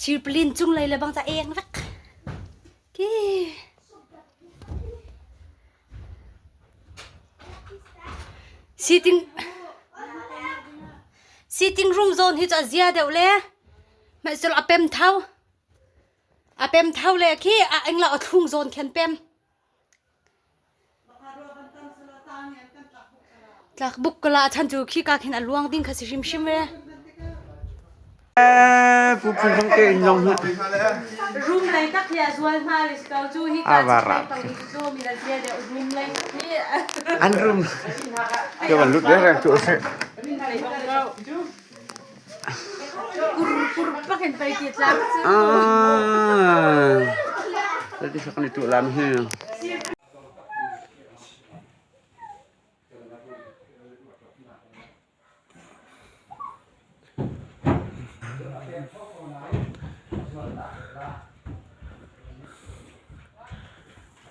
Sirpalin cung lei le bang ca eng vek. Ki. Sitting Sitting room zone hi cu a zia deuh le hmaisel a pem thau. A pem thau le khi a engla a thlung zawn khen pem. Tlak buk kala chan cu khi ka khin a luang ding kha si hrimhrim re. Pu phun thong te in long hi. Room lei tak hi a zual hna le ko cu hi ka chu pang hi chu mi la zia deuh room lei hi. An room. Ke van lut reng reng chu se. Kur kur pak in pei ti tlak cu. Ah. Tadi sa kan itu lam hi.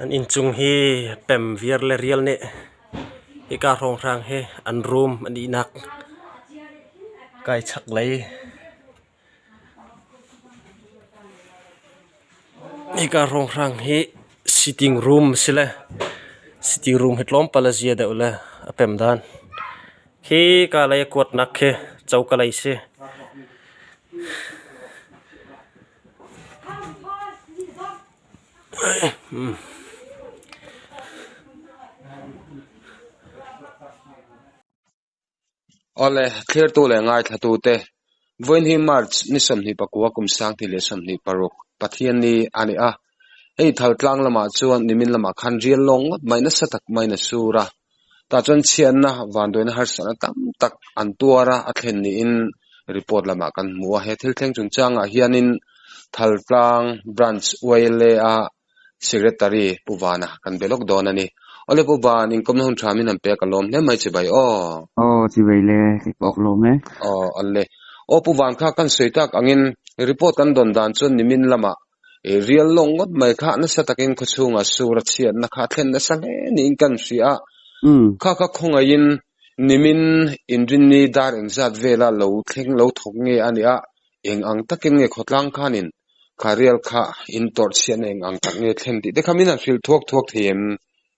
An innchung hi pem viar le rial nih hika hrawnghrang hi an room an ihnak kai chaklei hika hrawnghrang hi sitting room a si le sitting room hi tlawmpal a zia deuh le a pem dan khika lei a kuatnak khi coka lei si. Awle, thlirtu leh ngaithla te, Vawiin hi March ni 24 kum 2026 Pathian ni a ni a. Hei thal tlang lamah chuan nimin lamah khan rial lawng ngawt mai nasa tak maiin a sur a. Tah chuan chhiatna vanduaina harsatna tam tak an tuar a, a thlen niin report lamah kan hmu a. He thil thleng chungchangah hianin Thaltlang Branch YLA a Secretary Pu Vana kan be lawk dawn a ni. Awle Pu Van, inkawmna hun tha min han pek a lawm hle mai chibai aw. Aw chibai le, kei pawh ka lawm e. Aw awle. Aw Pu Van kha kan sawi tak angin report kan dawn dan chuan nimin lamah I rial lawng ngawt mai kha nasa takin khawchhungah sur a chhiatna kha a thlen nasa hle niin kan hria a. Kha kha khawngaihin nimin inrinni dar engzat vela lo thleng lo thawk nge a nia, eng ang takin nge khawtlang khanin kha rial kha in tawrh chhiatna eng ang tak nge thlen tih te kha min han hrilh thuak thuak thei em?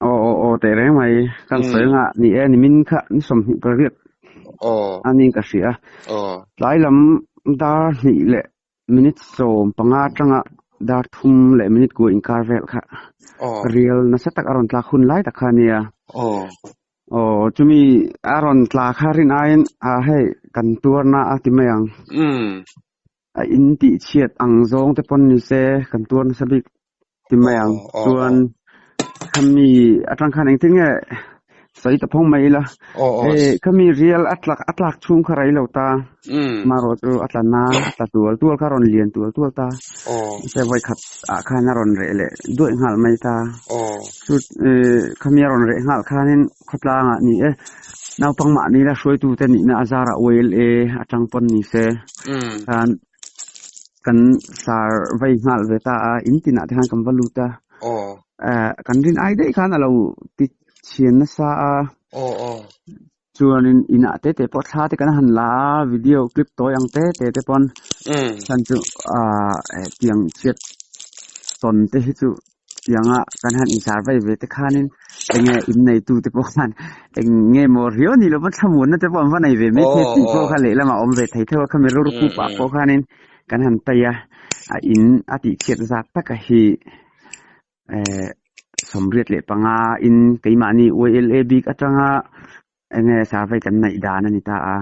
Aw aw aw teh reng mai, kan sawi anga ni e nimin kha ni 28 a niin ka hria. Tlai lam dar hnih leh Minute 15 atanga dar thum leh minute kua inkar vel kha rial nasa tak a rawn tlak hun lai tak kha a nia. Aw chumi a rawn tla kha rin aiin a hei kan tuarna a ti mai ang. A in tih chhiat ang zawng te pawn ni se kan tuar nasa bik ti mai ang. Chuan khami atang khan engtin nge sawi ta phawng mai ila. Hei khami rial a tlak a tlak chhung kha rei lo ta. Amaherawh chu a tla na a tla tual tual kha a rawn lian tual tual ta. Mahse vawi khat ah khan a rawn reh leh duaih nghal mai ta. Chu khami a rawn reh nghal khanin khawtlang ah ni e naupang mahni la hruaitu te nihna a zarah YLA atang pawn ni se khan kan sar vei nghal ve ta a in tinah te khan kan va lut a eh kan rin ai daih khan a lo ti chhian nasa a chuanin inah te te pawh thla te kan han la a video clip tawi ang te te te pawn chhan chu ah tiang chhiat tawn te hi chu tianga kan han insar vei ve te khanin enge in neitu te pawh khan eng nge maw riau ni lova thlamuanna te pawh an va nei ve mai thei tih pawh kha lehlamah a awm ve thei theuh a khami rilru khup ah pawh khanin kan han tai a a in a tih chhiat zat taka hi eh 85 in keimahni YLA bik atanga enge survey kan neih dan a ni ta a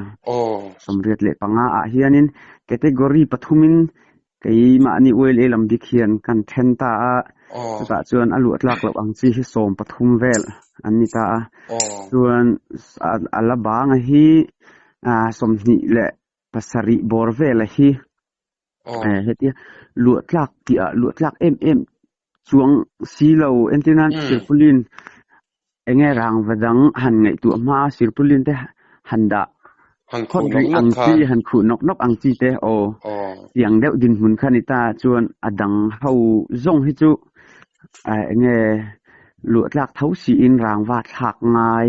85 ah hianin category pathumin keimahni YLA lam bik hian kan then ta a chutah chuan a luah tlak loh ang chi hi 13 vel an ni ta a chuan a la banga hi 27 bawr vela hi hetia luah tlak tih ah luah tlak em em chuang si lo entir nan sirpulin enge rangva dang han ngaihtuah hma a sirpulin te han dah phawt rih ang chi han khuh nawk nawk ang chi te aw tiang deuh dinhmun kha ni ta chuan a dang ho zawng hi chu enge luah tlak tho siin rangva thlak ngai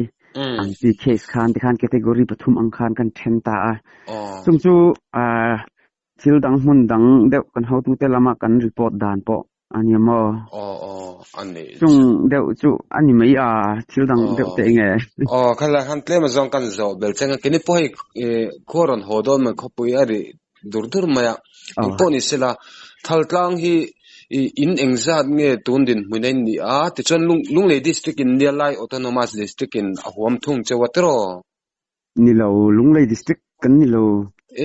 ang chi case khan tikhan category pathum ang khan kan then ta a chung chu. Thil dang hmun dang deuh kan hotute lama kan report dan pawh a nia maw? Aw aw a nih chu. Chung deuh chu a ni mai a, thil dang deuh te enge? Aw khalai khan tlem azawng kan zawh bel cheng a, keini pawh hei khua rawn haw dawn mai khawpui a ri dur dur mai a, engpawh ni sela Thaltlang hi in engzat nge tun dinhmun a in nih a, tichuan Lunglei District in nia lai Autonomous District in a huam thung cheu a tiraw? Ni lo, Lunglei District kan ni lo.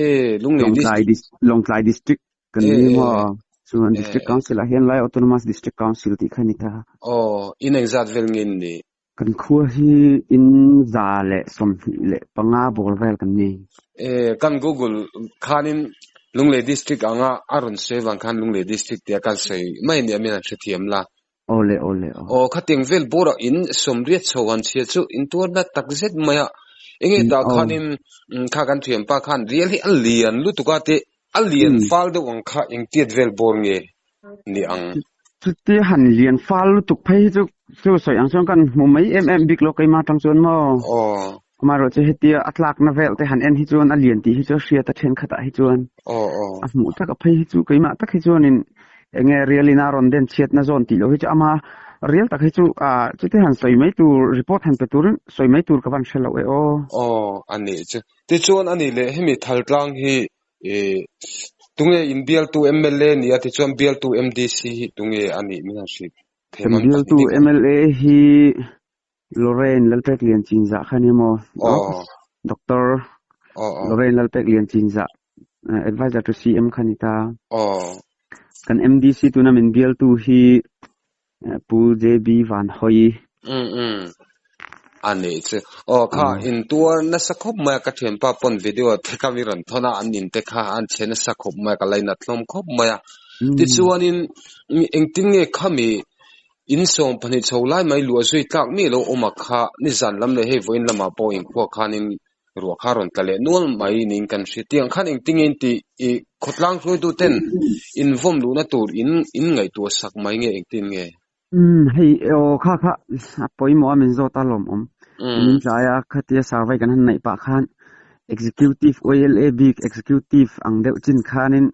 E, Lunglei District. Lawngtlai District kan ni maw? Chuan District Council ah hian Lai Autonomous District Council tih kha ni ta. Aw, in engzat vel nge in nih? Kan khua hi in 125 bawr vel kan ni. E, kan Google khanin Lunglei District anga a rawn sawi vang khan Lunglei District tia kan sawi mai nia min han hrethiam la. Awle awle aw. Aw khatiang vel bawrah in 80 chho han chhia chu in tuarna tak zet mai a. Enge tah khanin kha kan thianpa khan rial hi a lian lutuk a tih a lian fal deuh ang kha engtiat vel bawr nge ni ang. Chutia han lian fal lutuk phei hi chu chu sawi ang chuan kan hmu mai em em bik lo keimah atang chuan maw. Aw. Amaherawh chu hetia a tlakna vel te han en hi chuan a lian tih hi chu a hriat a thenkhatah hi chuan Aw aw. a hmuh tak a phei hi chu keimah tak hi chuanin enge rialin a rawn den chhiatna zawn tih loh hi chu ama rial tak hi chu ah chuti han sawi mai tur report han pe turin sawi mai tur ka van hre loh e aw. Aw a nih chu. Tichuan a nih leh hemi Thaltlang hi ih tunge in bialtu mla ni a tichuan bialtu MDC hi tunge a nih min han hrilh thei Kan man bialtu mla hi Lorraine Lalpek Lian Chinzah kha ni maw? Aw. Doctor Aw aw. Lorraine Lalpek Lian Chinzah advisor to CM kha ni ta. Aw. Kan MDC tuna min bialtu hi Pu JB Van Hoi. Um um. A nih chu. Aw kha in tuar nasa khawp mai a ka thianpa pawn video te kha mi rawn thawn a an in te kha an chhe nasa khawp mai a ka lainat hlawm khawp mai a. Tichuanin engtin nge khami In 12 chho lai mai luah zui tlak mi lo awm a kha nizan lam leh hei vawiin lamah pawh inkhua khanin ruah kha rawn tla leh nual mai niin kan hria. Tiang khan engtin nge in tih i khawtlang hruaitu ten in vawm luhna tur in in ngaihtuah sak mai nge engtin nge? Umm hei aw kha kha a pawimawh a min zawt a lawmawm. Min tlai a khatia survey kan han neih pah khan Executive OLA bik Executive ang deuh chin khanin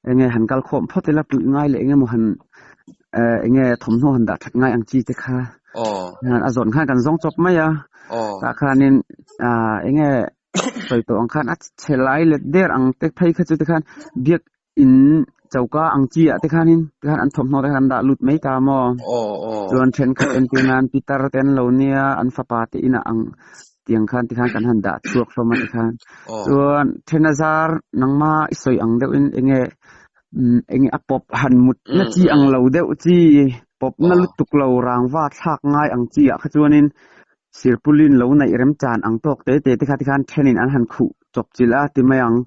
enge han kal khawm phawt ila puih ngai leh engemaw han eh enge thawmhnaw han dah that ngai ang chi te kha a zawn khan kan zawng chawp mai a tah khanin ah enge sawi tawh ang khan a chhe lai let der ang te phei kha chu tikhan biak in choka ang chi ah te khanin tikhan an thawmhnaw te khan an dah lut mai ta maw chuan thenkhat entir nan pitar te an lo nia an fapa te inah ang tiang khan tikhan kan han dah chhuak hlawm a tikhan chuan then a zar nangma i sawi ang deuhin enge enge a pawp han mut na chi ang lo deuh chi pawp na lutuk lo rangva thlak ngai ang chi ah kha chuanin sirpulin lo neih rem chan ang tawk te te te kha tikhan thenin an han khuh chawp chilh a ti mai ang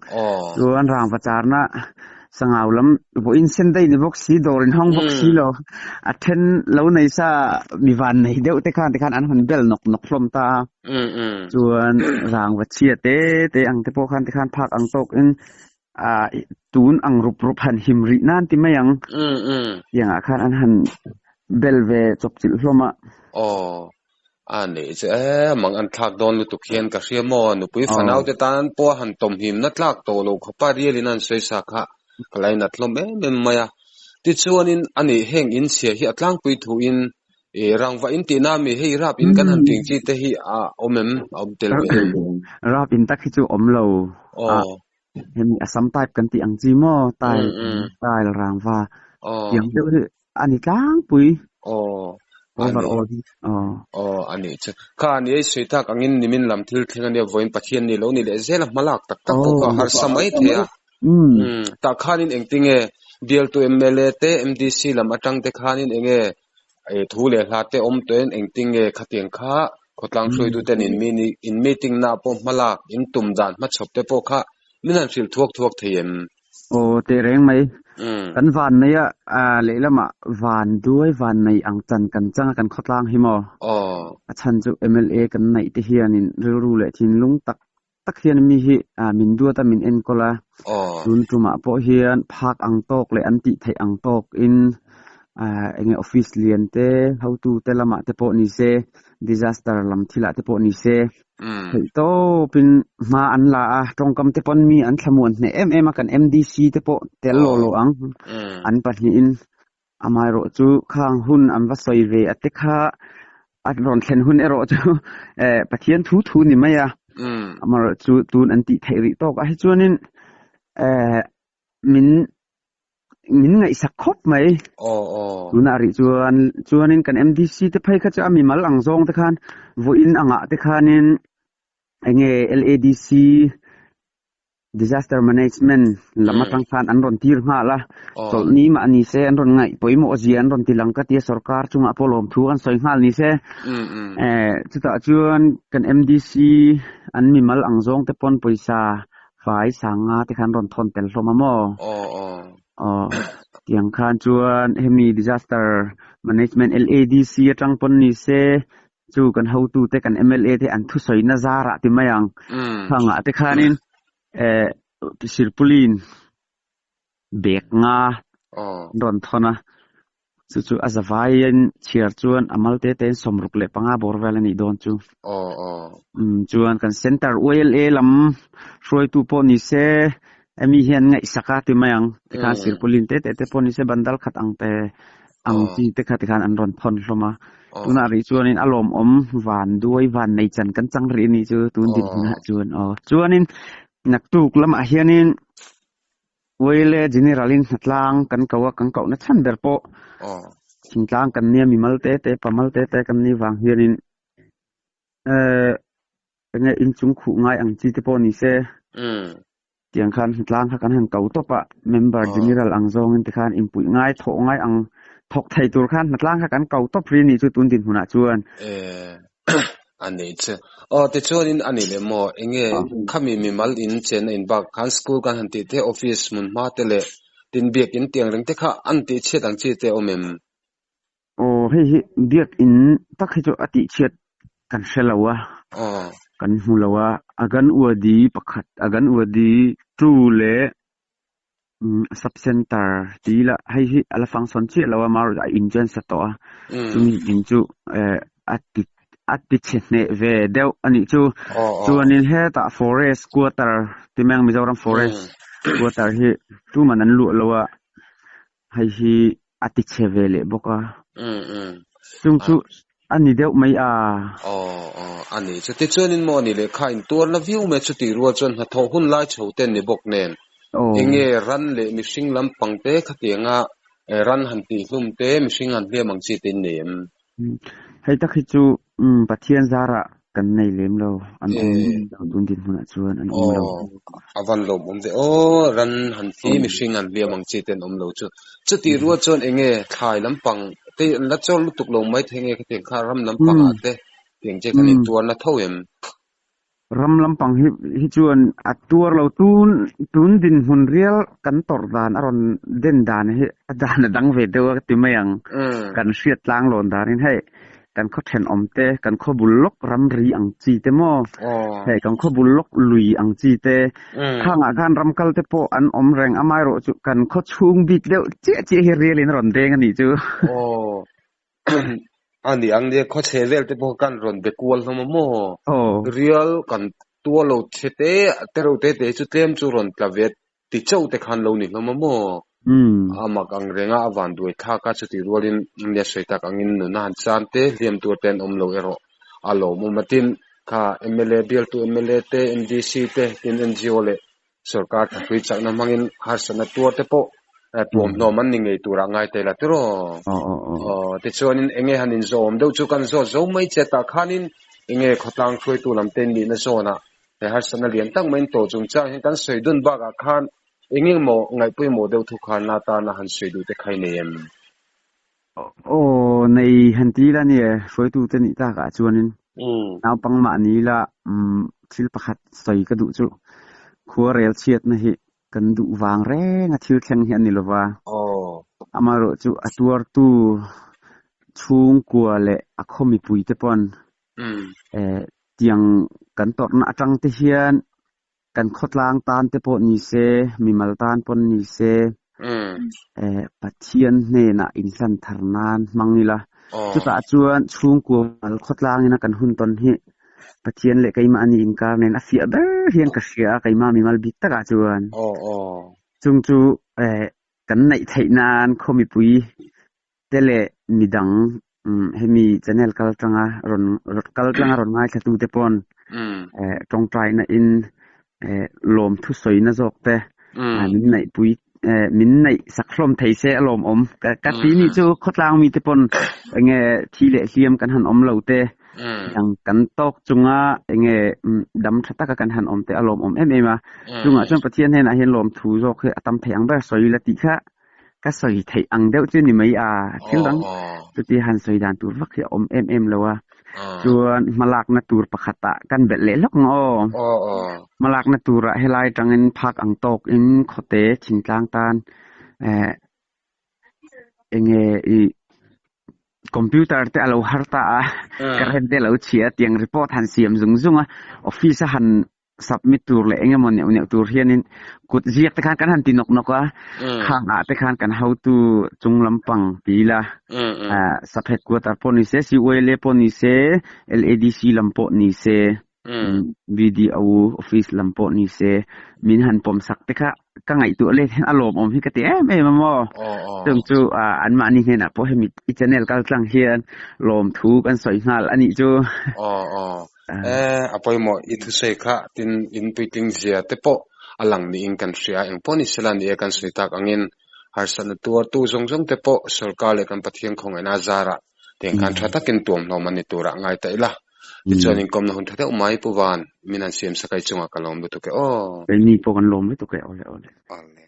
chuan rangva charna sangau lam vawiin sen daih ni bawk si dawr in hawng bawk si lo a then lo nei sa mi van nei deuh te khan tikhan an han bel nawk nawk hlawm ta a chuan rangva chhia te te ang te pawh khan tikhan phak ang tawk in ah tun ang rup rup han him rih nan ti mai ang tiang ah khan an han bel ve chawp chilh hlawm a. Aw a nih chu e mang an thlak dawn lutuk hian ka hria maw nupui fanau te tan pawh a han tawmhim na tlak tawh lo khawpa rial in an sawi sa kha ka lainat hlawm em em mai a tichuanin a nih heng in chhia hi a tlangpui thu in ih rangva in tihna ami hei rap in kan han ṭing chi te hi a awm em a awm tel ve em. Rap in tak hi chu awm lo a Hemi Assam type kan tih ang chi maw tile tile rangva tiang deuh hi a ni tlangpui. Aw Overall hi aw. Aw a nih chu. Kha a ni ei sawi tak angin nimin lam thil thleng ania vawiin Pathian ni lo ni leh zel a hmalak tak tak pawh kha a harsa mai thei a. Tah khanin engtinge bialtu mla te MDC lam atang te khanin enge Thu leh hla te awm tawhin engtinge khatiang kha khawtlang hruaituten in in meeting na pawh hmalak in tum dan hmachhawp te pawh kha min han hrilh thuak thuak thei em? Aw teh reng mai. Kan van nei a, lehlamah van duai van nei ang chan kan chang a kan khawtlang hi maw? Aw. A chhan chu mla kan neih te hianin rilru leh thinlung tak tak hian mi hi min duat a min enkawl a, tun tumah pawh hian phak ang tawk leh an tih theih ang tawkin. Enge office lian te hotu te lamah te pawh ni se disaster lam thilah te pawh ni se theih tawpin hma an la a tawngkam te pawn mi an thlamuan hneh em em a kan MDC te pawh tel law law ang an pahnihin amaherawh chu khang hun an va sawi ve a te kha a rawn thlen hun erawh chu Pathian thu thu ni mai a amaherawh chu tun an tih theih rih tawk a hi chuanin min min ngaihsak khawp mai. Aw aw. Tunah rih chuan chuanin kan MDC te phei kha chu a mimal ang zawng te khan vawiin angah te khanin enge LADC Disaster Management lam atang khan an rawn tir nghal a. Chawlhni mah ni se an rawn ngaih pawimawh zia an rawn ti lang ka tia sorkar chungah pawh lawmthu an sawi nghal ni se. Chutah chuan kan MDC an mimal ang zawng te pawn pawisa Fai sanga te khan rawn thawn tel hlawm a maw? Aw aw. Aw. Tiang khan chuan hemi disaster management LADC atang pawn ni se chu kan hotu te kan MLA te an thusawi na zarah ti mai ang. Khangah te khanin eh Sirpulin bag nga an rawn thawn a. Chu chu a zavaiin chhiar chuan a mal te tein 65 bawr vel a nih dawn chu. Aw aw. Umm chuan kan center YLA lam hruaitu pawh ni se emi hian ngaihsak a ti mai ang. Tikhan silpauline te te te pawh ni se bandal khat ang te ang chi te kha tikhan an rawn thawn hlawm a. Tunah rih chuanin a lawmawm van duai van nei chan kan chang rih a nih chu tun dinhmunah chuan aw. Chuanin naktuk lamah hianin Uaile General in hnatlang kan ko a, kan kohna chhan ber pawh thingtlang kan nia mimal te te pamal te te kan nih vang hianin eh enge inchung khuh ngai ang chi te pawh ni se tiang khan hnatlang kha kan han ko tawp a, member General ang zawngin te khan inpuih ngai thawh ngai ang thawk thei tur khan hnatlang kha kan ko tawp ri a nih chu tun dinhmunah chuan. A nei che. Aw tichuanin a ni leh maw? Enge khami mimal in chenna in bak khan school kan han tih te office hmun hma te leh tin biakin tiang reng te kha an tih chhiat ang chi te awm em? Aw hei hi biakin tak hi chu a tih chhiat kan hre lo a, kan hmu lo a, Aganwadi pakhat, Aganwadi two leh Sub center tih ila hei hi a la function chiah lo a marawh a in chu an sa tawh a chumi in chu eh a ti a ti chhe hneh ve deuh a nih chu chuanin hetah forest quarter ti mai ang Mizoram forest quarter hi tuman an luah lo a hei hi a ti chhe ve leh bawk a chung chu a ni deuh mai a. Aw aw a ni chu tichuanin maw ni lehkha in tuar na viau mai chutih rual chuan hnathawh hun lai chho te ni bawk nen enge ran leh mihring lampang te khatianga ran han tih hlum te mihring han hliam ang chi te in nei em? Hei tak hi chu Pathian zarah kan nei lem lo, an awm lo tun dinhmunah chuan an awm lo. Aw, a van lawmawm ve aw, ran han thi mihring han hliam ang chi te an awm lo chu. Chutih rual chuan enge thlai lampang te an la chawr lutuk lo mai thei nge khatiang kha ram lampangah te tiang che khan intuarna tho em? Ram lampang hi hi chuan a tuar lo tun tun dinhmun rial kan tawrh dan a rawn den dan hi a dan a dang ve deuh a ti mai ang. Kan hriat tlang lawn danin hei kan khaw thenawm te kan khaw bul lawk ramri ang chi te maw hei kan khaw bul lawk lui ang chi te khangah khan ram kal te pawh an awm reng amaherawh chu kan khaw chhung bik deuh chiah chiah hi rialin a rawn deng a nih chu. A ni ang nia khaw chhe vel te pawh kan rawn be kual hlawm a maw? Rial kan tua lo chhe te te reuh te te chu tlem chu rawn tla ve ti chauh te khan lo ni hlawm a maw? A mak ang reng a, a van duai thlak a, chutih rualin nia sawi tak angin nuna han chan te hliam tur te an awm lo erawh a lawmawm a. Tin, kha mla bialtu mla te, MDC te, tin NGO leh Sorkar thahrui chakna hmangin harsatna tuar te pawh tuamhlawm an ni ngei turah ngai ta ila tiraw? Aw, tichuanin enge han inzawm deuh chu kan zawt zo mai che tah khanin enge khawtlang hruaitu lam te nihna zawnah he harsatna lian tak maiin tawh chungchang hian kan sawi dun bakah khan eng emaw ngaihpawimawh deuh thu khan atana han sawi duh te kha i nei em? Aw, nei han ti ila nia, hruaitu te nih takah chuanin naupang mahni ila thil pakhat sawi ka duh chu khua rel chhiatna hi kan duh vang reng a thil thleng hi a ni lova. Amaherawh chu a tuartu chhungkua leh a khaw mipui te pawn tiang kan tawrhna atang te hian kan khawtlang tan te pawh ni se, mimal tan pawn ni se. Eh Pathian hnenah inhlan thar nan hmang ila. Chutah chuan chhungkua mal khawtlangin a kan hun tawn hi Pathian leh keimahni inkar nen a fiah ber hian ka hria a, keimah mimal bik takah chuan. Chung chu eh kan neih theih nan khaw mipui te leh midang hemi channel kal tanga rawn kal tlanga rawn ngaithla tu te pawn eh tawngtaina in eh lawm thu sawina zawk te min neih pui eh min neih sak hlawm thei se a lawm awm ka ka ti ni chu khawtlang mi te pawn enge thi leh hliam kan han awm lo te ang kan tawk chunga enge dam tha taka kan han awm te a lawm awm em em a chungah chuan Pathian hnenah hian lawm thu zawk hi a tam thei ang ber sawi la tih kha ka sawi theih ang deuh chu ni mai a, thil dang chuti han sawi dan tur vak hi a awm em em lo a, chuan hmalakna tur pakhatah kan belh leh hlawk ang aw. Hmalakna turah helai atangin phak ang tawkin khawte thingtlang tan eh enge ih computer te a lo har ta a, current te a lo chhia a tiang report han siam zung zung a, office a han submit tur leh engemaw neuh neuh tur hianin kut ziak te khan kan han ti nawk nawk a, khang ah te khan kan hotu chung lampang ti ila sub headquarter pawh ni se, CYLA pawh ni se, LADC lam pawh ni se, BDO office lam pawh ni se, min han pawm sak te kha ka ngaihtuah let hian a lawmawm hi ka ti em em a maw. Chung chu anmahni hnenah pawh hemi i channel kal tlang hian lawmthu kan sawi nghal a nih chu. Eh, a pawimawh i thusawi kha tin in puitling zia te pawh a lang niin kan hria. Eng pawh ni sela ni e kan sawi tak angin harsatna tuartu zawng zawng te pawh sorkar leh kan Pathian khawngaihna zarah tiang khan tha takin tuamhlawm an ni turah ngai ta ila. Tichuan inkawmna hun tha deuh mai Pu Van, min han siam sakai chungah ka lawm lutuk e aw. Keini pawh kan lawm lutuk e, awle awle. Awle.